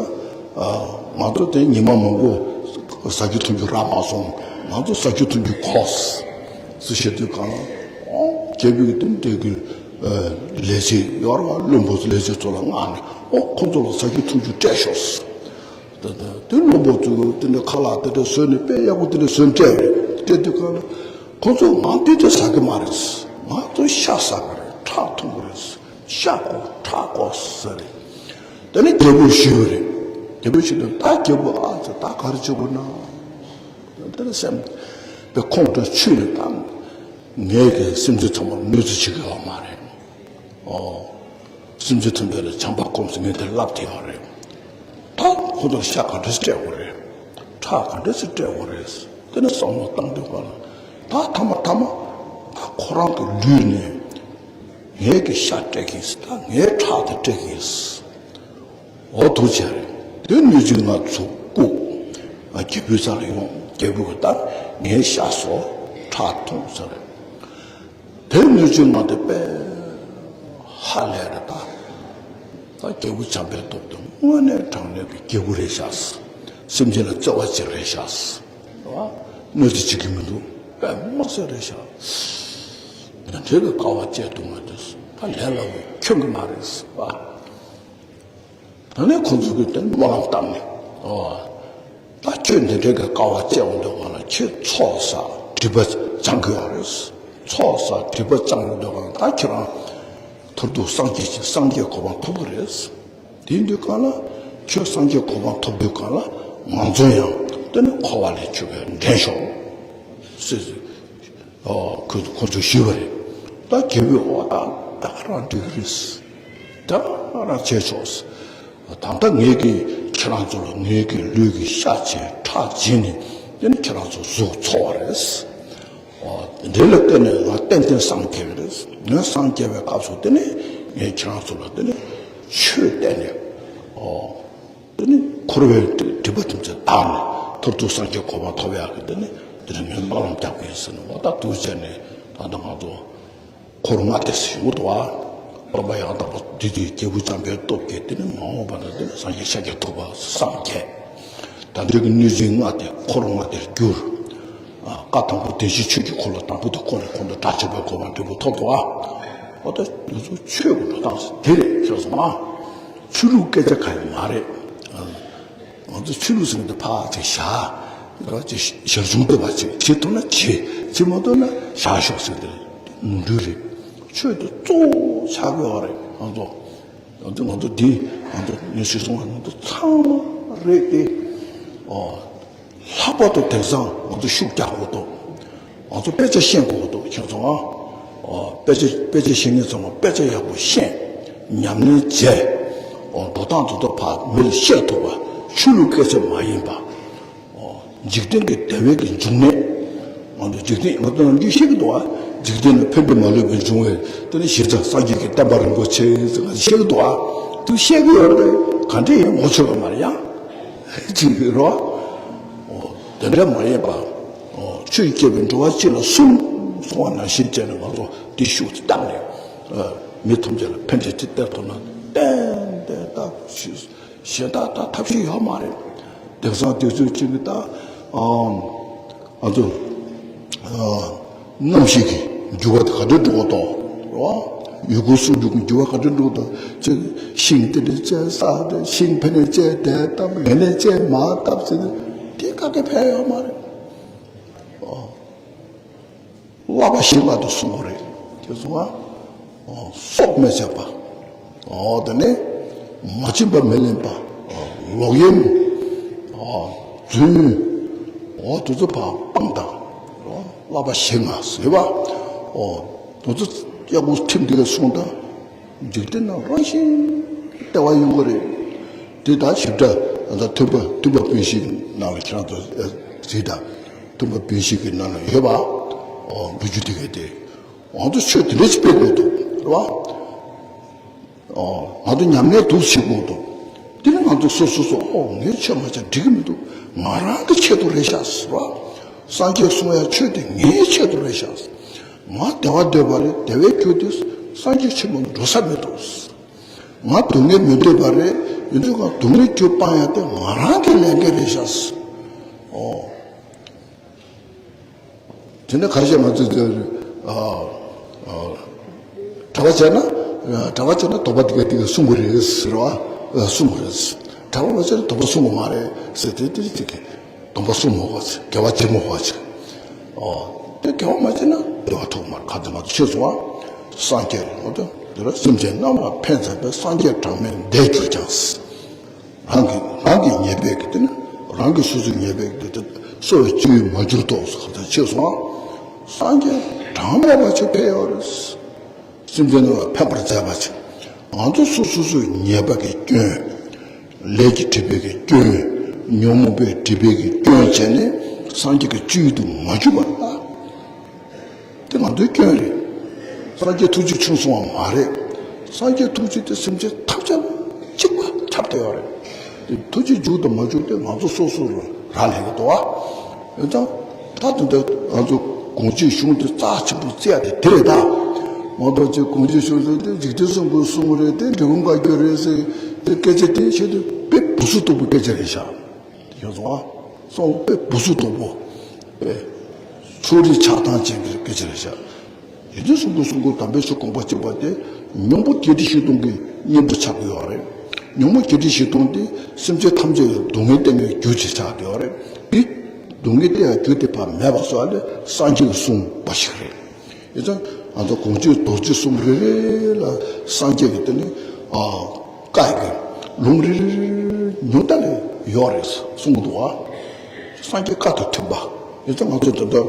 ང་ཚོ་དེ་ཉི་མ་མང་པོ་ཟ་རྒྱུ་འཐུང་རྒྱུ་རག་མ་སོང་། ང་ཚོ་ཟ་རྒྱུ་འཐུང་རྒྱུ་གོ་ཟེར་བཤད་དུས་གང་ལ་ཨོ་སྐྱེས་བུ་གི་དེ་འདྲ་གི་ལས་བྱེད་ཡོད་རེད་བ། བློན་པོ་ཚོ་ལས་བྱེད་ཚོ་ལ་མངགས་ནས་ཨོ་ཁོ་ཚོ་ལ་ཟ་རྒྱུ་འཐུང་རྒྱུ་སྤྲད་ཤོག་ཟེར། ད་ལྟ་དེ་བློན་པོ་ཚོས་དེ་འདྲ་ཁ་ལག་དེ་འདྲ་བཟོས་ནས་དཔེ་ཡག་པོ་དེ་འདྲ་བཟོས་སྤྲད་རེད། སྤྲད་དུས་གང་ལ་ཁོ་ཚོས་ང་འདི་འདྲ་ཟ་གི་མ་རེད། ང་ཚོ་ཤ་ཟ་གི་རེད། ཁྲག་འཐུང་གི་རེད། ཤ་དགོས་ཁྲག་དགོས་ཟེར་རེད། དེ་ནས་རྒྱལ་པོར་ཞུས་པ་རེད། རྒྱལ་པོས་ཞུས་དུས་ད་རྒྱལ་པོ་ཨ་ཙི་ད་ག་རེ་བྱེད་དགོས་ན། དེ་ནས་སེམས་པའི་ཁོང་ཁྲོ་ཆུད་ནས་ད་ངས་ཀྱི་སེམས་ཅན་ཚང་མར་གནོད་འཚེ་བྱེད་ཀྱི་ཡོད་མ་རེད། ཨོ། སེམས་ཅན་ཐམས་ཅད་ལ་བྱམས་པ་སྒོམ་ཟེར་ངས་དེ་ལབ་བསྡད་ཡོད་རེད། ད་ཁོ་ཚོར་ཤ་ག་འདྲ་ཞིག་སྤྲད་དགོས་རེད། ཁྲག་ག་འདྲ་ཞིག་སྤྲད་དགོས་རེད། དེ་ནས་བསམ་བློ་བཏང་དུས་ག་ལ་ད་ཐ་མ་ཐ་མ་ད་ཁོ་རང་གི་ལུས་ནས་ངས་ཀྱི་ཤ་སྤྲད་ཀྱི་ཡིན་ཟེར། ད་ངས་ཁྲག་དེ་སྤྲད་ཀྱི་ཡིན་ཟེར། འོ་ཐུགས་རྗེ་ཆེ་རེད། དེ་གནོད་སྦྱིན་ལྔ་ཚུར་བཀུག་རྒྱལ་པོའི་རྩ་ལ་ཡོང་། རྒྱལ་པོས་ད་ངའི་ཤ་ཟོ། ཁྲག་འཐུང་ཟེར་རེད། དེ་གནོད་སྦྱིན་ལྔ་དེ་དཔེ་ཧ་ལས་རེད་ད། ད་རྒྱལ་པོ་བྱམས་པའི་སྟོབས་དེ་དངོས་གནས་དྲང་གནས་ཀྱི་རྒྱལ་པོ་རེད་ཤག་སེམས་ཅན་ལ་བརྩེ་བ་ཅན་རེད་ཤག་གནོད་འཚེ་བྱེད་ཀྱི་མི་འདུག་དཔེ་མི་སྲིད་རེད་ཤག་འདི་འདྲའི་གི་དཀའ་བ་སྤྱད་འདུག་ང་དེ་ད་ལས་སླ་པོ་ཁྱོན་གྱི་མ་རེད་པ། ད་ནི་ཁོ་ཚོ་གིས་དེ་སྨོན་ལམ་བཏབ་ནས། ཨོ། ད་ཁྱོད་འདི་འདྲའི་གི་དཀའ་བ་སྤྱད་འོང་དུས་ག་ལ་ཁྱོད་ཚོགས་བསགས་སྒྲིབ་པ་སྦྱང་གི་ཡོད་རེད། ཚོགས་བསགས་སྒྲིབ་པ་སྦྱང་འོང་དུས་ག་ལ་ད་ཁྱེད་རང་མཐར་ཐུག་སངས་རྒྱས་ཀྱི་སངས་རྒྱས་གོ་འཕང་ཐོབ་ཀྱི་རེད། དེ་ཡིན་དུས་ག་ལ་ཁྱོད་སངས་རྒྱས་གོ་འཕང་ཐོབ་དུས་ག་ལ་ང་ཚོ་ཡང་དེ་ནི་འཁོར་བ་ལས་ཆོད་པའི་འདྲེན་ཤོག་ཟེར། ཨོ། ཁོ་ཁོ་ཚོས་ཞུས་པ་རེད། ད་རྒྱལ་པོས་འོ་ད་ད་ག་རང་འགྲིག་གི་རེད། ད་ག་རང་བྱས་ཆོག་ད་ལྟ་ངས་ཀྱིས་ཁྱེད་རང་ཚོ་ལ་ངས་ཀྱིས་ལུས་ཀྱི་ཤ་བྱིན་ཁྲག་བྱིན་ནས་དེ་ནི་ཁྱེད་རང་ཚོ་གཟུགས་འཚོ་བ་རེད། ཨོ། འདི་ལ་བརྟེན་ནས་ང་ཏན་ཏན་སངས་རྒྱས་པ་རེད། ངས་སངས་རྒྱས་པའི་སྐབས་སུ་དེ་ནི་ངས་ཁྱེད་རང་ཚོ་ལ་དེ་ནི་ཆོས་བསྟན་ནས། ཨོ། དེ་ནི་འཁོར་བའི་སྒྲིབ་པ་ཐམས་ཅད་དག་ནས་མཐར་ཐུག་སངས་རྒྱས་གོ་འཕང་ཐོབ་ཡག་གི་དེ་ནི་དེ་ནི་ངས་སྨོན་ལམ་རྒྱག་གི་ཡིན་ཟེར་ནས། འོ་ད་འདུག་བྱས་ནས་ད་ལྟ་ང་ཚོ་འཁོར་ལྔ་སྡེ་ཟེར་ཡོང་གི་འདུག་བ། སྟོན་པ་ཡང་དག་པ་འདི་དེའི་རྒྱལ་བུ་བྱམས་པའི་སྟོབས་ཀྱིས་དེ་ནི་མ་འོངས་པ་ན་དེ་ནི་སངས་རྒྱས་ཤཱཀྱ་ཐུབ་པ་སངས་རྒྱས། ད་འདོད་ཀྱི་གནོད་སྦྱིན་ལྔ་དེ་འཁོར་ལྔ་དེར་གྱུར། ཨ། བཀའ་དང་པོ་བདེན་བཞིའི་ཆོས་ཀྱི་འཁོར་ལོ་དང་པོ་དེ་བསྐོར་ནས་ཁོང་དུ་སྒྲ་ཆེན་པོའི་གོ་འཕང་འབྲས་བུ་ཐོབ་འདུག་ཨ། འོ་ད་ང་ཚོ་ཆོས་ཀྱི་འགྲོ་སྟངས་དེ་རེད་ཟེར་སོང་ཨ། ཆོས་ལུགས་སྐད་ཆ་གང་ཡང་མ་རེད། ཨ། ང་ཚོ་ཆོས་ལུགས་ཟེར་མཁན་དེ་ཕར་ཅིག་བཞག་རོགས་ཅིག་ཞར་བྱུང་བསྟོད་པ་ཅིག་བྱེད་ཐུབ་ན་བྱེད། བྱེད་མ་ཐུབ་ན་བཞག་ཤོག་ཟེར་དེ་ནོར་འཁྲུལ་རེད། ཆོས་དེ་གཙོ་བོ་ཆགས་དགོས་པ་རེད། ང་ཚོ་ང་ཚོ་ང་ཚོ་འདི་ང་ཚོ་ངས་ཞུས་སོང་བ། ང་ཚོ་ཚང་མ་རེད་དེ། ཨོ། ལྷག་པར་དུ་དེང་སང་ང་ཚོ་ཤུགས་རྒྱག་དགོས་འདུག་ང་ཚོ་དཔེ་ཆ་ཤེས་དགོས་འདུག་ཁྱེད་ཚོ་ཨ། ཨོ། དཔེ་ཆ་དཔེ་ཆ་ཤེས་མཁན་ཚང་མ་དཔེ་ཆ་ཡག་པོ་ཤེས། ཉམས་ལེན་བྱས། ཨོ། འགྲོ་སྟངས་དེ་ཚོ་ཕར་མི་ལ་བཤད་ཐུབ་པ། ཆོས་ལུགས་སྐད་ཆ་མ་ཡིན་པ། ཨོ། འཇིག་རྟེན་གྱི་བདེ་བའི་གི་འབྱུང་གནས། ང་ཚོ་འཇིག་རྟེན་ང་ཚོ་ནམ་རྒྱུན་བཤད་ཀྱི་འདུག་ཨ། འཇིག་རྟེན་ན་ཕན་བདེ་མ་ལུས་པའི་འབྱུང་བའི་དེ་ནི་གཞི་རྩ་སངས་རྒྱས་ཀྱི་བསྟན་པ་རིན་པོ་ཆེ་ཟེར་ང་ཚོ་བཤད་ཀྱི་འདུག་ཨ། དེ་བཤད་ཀྱི་ཡོད་རེད། ག་འདྲ་ཡིན་ངོ་ཆོད་པ་མ་རེད་ཡ། ཅིག་རོ། ཨོ། དེ་འདྲ་མ་ཡིན་པ། ཨོ། ཆོས་བསྐྱེད་པའི་འགྲོ་བ་སྤྱི་ལ་གསུངས་གསུང་བ་ནང་བཞིན་བྱས་ནས་ང་ཚོ་འདི་ཤུགས་བཏང་ནས། ཨ། མི་ཐམས་ཅད་ལ་ཕན་བདེ་ཅིག་སྟེར་ཐུབ་ན་ཏན་ཏན་ད་ཞུས། གཞན་དག་ད་ཐབས་ཤེས་ཡོད་མ་རེད། དེང་སང་དུས་ཚོད་ཅིག་གི་ད། ཨ། ང་ཚོ། ཨ། གནམ་གཤིས་ཀྱི་འགྱུར་བ་དེ་ག་འདྲ་འགྲོ་གི་འདུག་རེད་བ། ཡུལ་སྐོར་སྲུང་སྐྱོབ་ཀྱི་འགྱུར་བ་ག་འདྲ་འགྲོ་གི་འདུག་ཅིག་ཤིང་དེ་ནས་བཅད་ས་དེ། ཤིང་ཕ་ནས་བཅད་དེ་བཏབ། ངེད་ནས་བཅད་མར་བཏབ་ཟེར་ཏེ་དེ་ག་གེ་ཕན་ཡོད་མ་རེད། ཨ། བསླབ་པ་བཞི་ལ་དེ་གསུང་གི་རེད། དེ་གསུང་བ། ཨོ། སྲོག་མི་གཅོད་པ། ཨོ། དེ་ནས་མ་བྱིན་པ་མི་ལེན་པ། ཨོ། ལོག་གཡེམ། ཨོ། རྫུན། ཨོ། དེ་ཚོ་ཕར་སྤང་དང་། ཨོ། བསླབ་པ་བཞི་ལྔ་ཟེར་བ། ཨོ། དེ་ཚོ་ཡག་པོ་ཁྲིམས་འདི་ག་སྲུང་དང་། འཇིག་རྟེན་ནང་རང་བཞིན་བདེ་བ་ཡོང་གི་རེད། དེ་ད་ཞིབ་ཕྲ་ད་མཐུན་པ་མཐུན་པ་སྤུན་བཞིའི་ནང་ལ་ཁྱེད་རང་ཚོ་གཟིགས་དང་། མཐུན་པ་སྤུན་བཞིའི་ནང་ལ་ཡོད་པ། ཨོ། ལོ་རྒྱུས་དེ་གས་དེ། ང་ཚོ་ཆོས་དེ་འདྲ་ཞིག་སྤེལ་དགོས་འདུག་རེད་བ། ཨོ། ང་ཚོ་ཉམས་ལེན་དུ་བྱེད་དགོས་འདུག་དེ་ནི་ང་ཚོ་སོ་སོ་སོ། ཨོ། ངས་ཆོས་མ་བྱས་འགྲིག་གི་མི་འདུག་ང་རང་གི་ཆེད་དུ་རེད་ཤག་ཟེར་བ། སངས་རྒྱས་གསུང་ཡ་ཆོས་དེ་ངའི་ཆེད་དུ་རེད་ཤག་ང་བདེ་བ་འདོད་པ་རེད། བདེ་བའི་རྒྱུ་དེ་སངས་རྒྱས་ཆེན་པོ་འགྲོ་ས་མི་འདུག་ང་སྡུག་བསྔལ་མི་འདོད་པ་རེད། ཡིན་ཚུལ་ང་སྡུག་བསྔལ་རྒྱུ་སྤང་ཡ་དེ་ང་རང་གི་ལས་འགན་རེད་ཤག་ཨོ། དེ་ནས་ཁ་ཤས་ང་ཚོས་ཨ། ཨ། གྲྭ་པ་བྱས་ན། གྲྭ་པ་བྱས་ན་དོགས་པ་དེ་ག་དེ་ག་གསུང་གི་རེད་ཟེར་བ། གསུང་གི་རེད། གྲྭ་པ་མ་བྱས་ན་དོགས་པ་གསུང་གི་མ་རེད་ཟེར་ཏེ་དེ་དེ་ག་སྡོམ་པ་སྲུང་མ་དགོས་ཟེར། དགེ་བ་བྱེད་མ་དགོས་ཟེར། ཨོ། དེ་དགེ་བ་མ་བྱས་ན་བདེ་བ་ཐོབ་མ་རེད། ག་དེ་ང་ཚོ་ཤེས་སོང་ཨ། སངས་རྒྱས་རེད། འོ་དེ་དེ་ལ་སེམས་ཅན་རྣམས་ལ་ཕན་མཛད་པའི་སངས་རྒྱས་གྲངས་མེད་འདས་གྱུར་ཀྱང་། རང་གི་རང་གི་ཉེས་པའི་གི་དེ་ནི་རང་གི་སོ་སོའི་ཉེས་པའི་གི་དེ་གསོ་བའི་སྤྱོད་ཡུལ་མ་གྱུར་ཏོ་ཟེར་ག་ཚོད་ཤེས་སོང་ཨ། སངས་རྒྱས་གྲངས་མེད་པ་ཅིག་ཕེབས་ཡོད་རེད། སེམས་ཅན་རྣམས་ལ་ཕན་པར་མཛད་པ་ཅིག་ང་ཚོ་སོ་སོ་སོའི་ཉེས་པ་གི་སྐྱོན། ལས་ཀྱི་སྒྲིབ་པའི་གི་སྐྱོན། ཉོན་མོངས་པའི་སྒྲིབ་པའི་གི་སྐྱོན་བྱས་ནས་སངས་རྒྱས་ཀྱི་སྤྱོད་ཡུལ་དུ་མ་གྱུར་པ་ལ། དེ་ང་ཚོའི་སྐྱོན་རེད། སངས་རྒྱས་ཐུགས་རྗེ་ཆུང་སོང་བ་མ་རེད། སངས་རྒྱས་ཐུགས་རྗེ་དེ་སེམས་ཅན་ཐམས་ཅད་ལ་གཅིག་པ་ཁྱབ་བསྡད་ཡོད་རེད། དེ་ཐུགས་རྗེ་མཇུག་དང་མ་མཇུག་དེ་ང་ཚོ་སོ་སོ་ལ་རག་ལས་ཀྱི་འདུག་བ། ཡིན་ཙང་ད་དེ་འདྲ་ང་ཚོ་གོང་ཆེའི་གཞུང་དེ་རྩ་ཆེན་པོ་བརྩི་ཡ་དེ་དེ་རེད་ད། མ་གཏོགས་ཅིག་གོང་ཆེའི་གཞུང་དེ་འཇིག་རྟེན་གསུམ་པོའི་གསུང་རེད། དེ་འབྲས་སྤུངས་བཀའ་བརྒྱུད་རེད་ཟེར། དེ་སྐད་ཆ་དེ་བཤད་དུས་དཔེ་སྦུ་སུ་གཏུབ་པའི་སྐད་ཆ་རེད་ཤག་ཡོད་སོང་ཨ། སོང་དཔེ་སྦུ་སུ་དོག་པོ། དཔེ་ཕྱོགས་རིས་ཆགས་སྡང་ཅན་གྱི་སྐད་ཆ་རེད་ཤག་ཡིན་དུས་གསུང་གི་གསུང་གི་དམ་པའི་ཆོས་དགོངས་པ་གཅིག་པ་དེ་སྙིང་པོ་བརྒྱད་ཁྲི་བཞི་སྟོང་གི་སྙིང་པོ་ཆགས་ཀྱི་ཡོད་རེད། སྙིང་པོ་བརྒྱད་ཁྲི་བཞི་སྟོང་དེ་སེམས་ཅན་ཐམས་ཅད་ལ་སྡུག་བསྔལ་སྟེར་བའི་རྒྱུ་ཅིག་ཆགས་ཀྱི་ཡོད་རེད། དེ་སྡུག་བསྔལ་སྟེར་ཡ་རྒྱུ་དེ་ཕར་མེད་པ་བཟོ་བ་ལས་སངས་རྒྱས་ཀྱི་གསུངས་པ་ཞིག་རེད། ཡིན་ཙང་ང་ཚོ་གོང་ཆེན་རྡོ་རྗེ་གསུམ་རེ་རེ་ལ་སངས་རྒྱས་ཀྱི་དེ་ནི་ཨ་བཀའ་ཡི་ལུང་རེ་རེ་རེ་རེ་ཉུང་མཐའ་ལས་ཡོད་རེད་གསུང་གི་འདུག་བ། སངས་རྒྱས་བཀའ་དང་མཐུན་པ། ཡིན་ཙང་ང་ཚོ་དེ་འདྲ་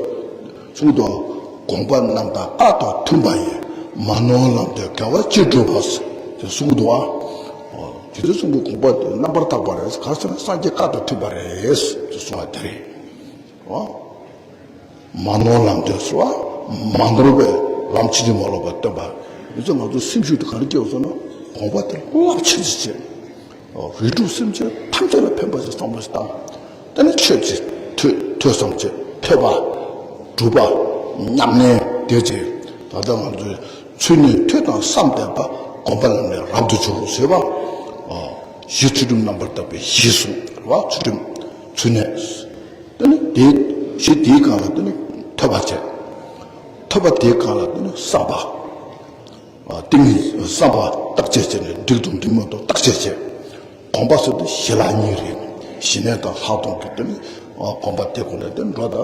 གསུང་གི་འདུག་བ། དགོངས་པ་རྣམས་དང་བཀའ་དང་མཐུན་པ་ཡིས། མ་ནོར་ལམ་དུ་དགེ་བ་ཅི་སྒྲུབ་པ་ཟེར་དེ་གསུང་གི་འདུག་བ། དེ་ཚོ་གསུང་གི་དགོངས་པ་དེ་རྣམ་པར་དག་པ་རེད། ག་རེ་ཟེར་ན་སངས་རྒྱས་བཀའ་དང་མཐུན་པ་རེད་ཟེར་གསུང་བ་དེ་རེད། འོ། མ་ནོར་ལམ་སྟོན་ཟེར་བ། མ་ནོར་བའི་ལམ་ཕྱིན་ཅི་མ་ལོག་པ་སྟོན་པ། ཡིན་ཙང་ང་ཚོ་སེམས་ཤུགས་དེ་ག་རེ་སྐྱེ་བ་ཟེར་ན། དགོངས་པ་དེ་རླབས་ཆེན་ཞིག་བྱས། རིགས་དྲུག་སེམས་ཅན་ཐམས་ཅད་ལ་ཕན་པ་ཞིག་བསམ་བློ་ཞིག་བཏང་། དེ་ནས་ཆོས་ཅིག་ཐོས་ཐོས་བསམ་བྱས། ཐོས་པ། སྒྲུབ་པ། ཉམས་ལེན་དེ་བྱས། ད་ལྟ་ང་ཚོས་ཚུལ་གནས་ཐོས་དང་བསམ་ལྡན་པ། སྒོམ་པ་ལམ་ནས་རབ་ཏུ་འབྱོར་ཟེར་བ། གཞི་ཚུལ་ཁྲིམས་རྣམ་པར་དག་པའི་གཞི་གསུངས་རེད་བ། ཚུལ་ཁྲིམས་ཚུལ་གནས། དེ་ནི་དེའི་གཞི་དེའི་སྒང་ལ་དེ་ནི་ཐོས་པ་བྱས། ཐོས་པ་དེའི་སྒང་ལ་དེ་ནི་བསམ་པ། ཏིང་ངེ་བསམ་པ་བརྟག་དཔྱད་བྱས་ནས་འགྲིག་དང་འགྲིག་མ་གཏོགས་བརྟག་དཔྱད་བྱས། སྒོམ་པ་ཟེར་དུས་ཞི་ལྷག་གཉིས་རེད། ཞི་གནས་དང་ལྷག་མཐོང་གི་དེ་ནི་སྒོམ་པ་དེ་ཁོ་ནས་དེ་འགྲོ་ད་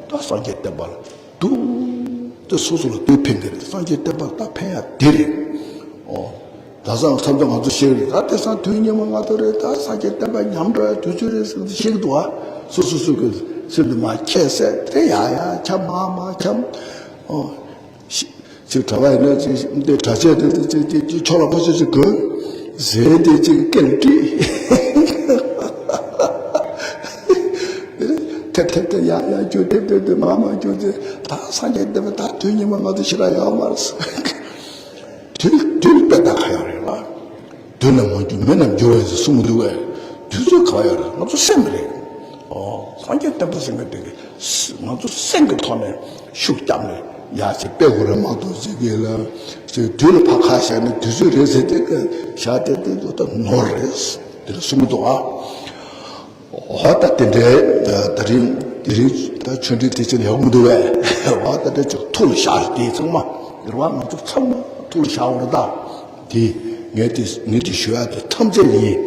ད་སངས་རྒྱས་བསྟན་པ་ལ། འདུག་དེ་སོ་སོ་ལ་དེ་ཕན་གྱི་རེད། སངས་རྒྱས་བསྟན་པ་ད་ཕན་ཡ་དེ་རེད། ཨོ། ད་སང་མཚམས་མཚམས་ང་ཚོ་ཤེས་རེད། ད་དེང་སང་དུས་སྙིགས་མ་ལྔ་བདོ་རེད། ད་སངས་རྒྱས་བསྟན་པ་ཉམས་འགྲོ་ཡ་དུས་ཚོད་རེད་ཟེར་ནས་ཤེས་ཀྱི་འདུག་ཨ། སོ་སོ་སོ་གི་སེམས་དུ་མ་ཁྱད་བསད་དེ་ཡ་ཡ་ཁྱབ་མ་མ་ཁྱབ། ཨོ། ཅིག་གྲྭ་པ་ཡིན་ན་ཅིག་འདི་གྲྭ་ཆས་དེ་ཅིག་ཅིག་ཅིག་ཕྱོགས་ལ་ཕོ་ཆས་ཅིག་གོན། ཟས་དེ་ཅིག་སྐེ་ལ་དཀྲིས། ཐེབས་ཐེབས་ཏེ་ཡར་ཡར་རྒྱུག་ཐེབས་ཐེབས་ཏེ་མར་མར་རྒྱུག་སྟེ། ད་སངས་རྒྱས་བསྟན་པ་ད་དུས་སྙིགས་མ་ང་ཚོ་ཞེ་དྲག་ཡོད་མ་རེད། དུས་དུས་དཔེ་ད་ག་ཡོད་རེད་ལ། དུས་རྣམས་མ་འགྱུར་མི་རྣམས་འགྱུར་བ་ཡིན་ཟེར་གསུངས་མི་འདུག་གས། དུས་ཚོད་ག་པར་ཡོད་རེད། ང་ཚོ་སེམས་རེད། ཨོ། སངས་རྒྱས་བསྟན་པ་ཟེར་མཁན་དེ་གི་ང་ཚོ་སེམས་ཀྱི་ཐོག་ནས་ཤུགས་བརྒྱབ་ནས་ཡར་ཅིག་སྤེལ་དགོས་རེད་མ་གཏོགས་ཅིག་གི་ལ་ཅིག་དུས་ལ་ཕར་ཁ་བཞག་ནས་དུས་ཚོད་རེད་ཟེར་དེ་གི་བཞག་དེ་དེ་ཚོ་ད་ནོར་རེད། དེ་ལ་གསུང་གི་འདུག་ཨ། འོ་ད་དེ་འདྲའི་ད་རིང་དེ་རིང་ད་ཆོས་འབྲེལ་དེ་ཅིག་ཡག་མི་འདུག་བས། འོ་ད་དེ་ཅིག་ཐུགས་ལ་བཞག་རེད། དེ་ཚང་མ་རེད་བ། ང་ཚོ་ཚང་མ་ཐུགས་ལ་བཞག་འོ་རེད་ད། དེ་ངས་དེ་ངས་དེ་ཞུ་ཡ་དེ་ཐམས་ཅད་ཡིན།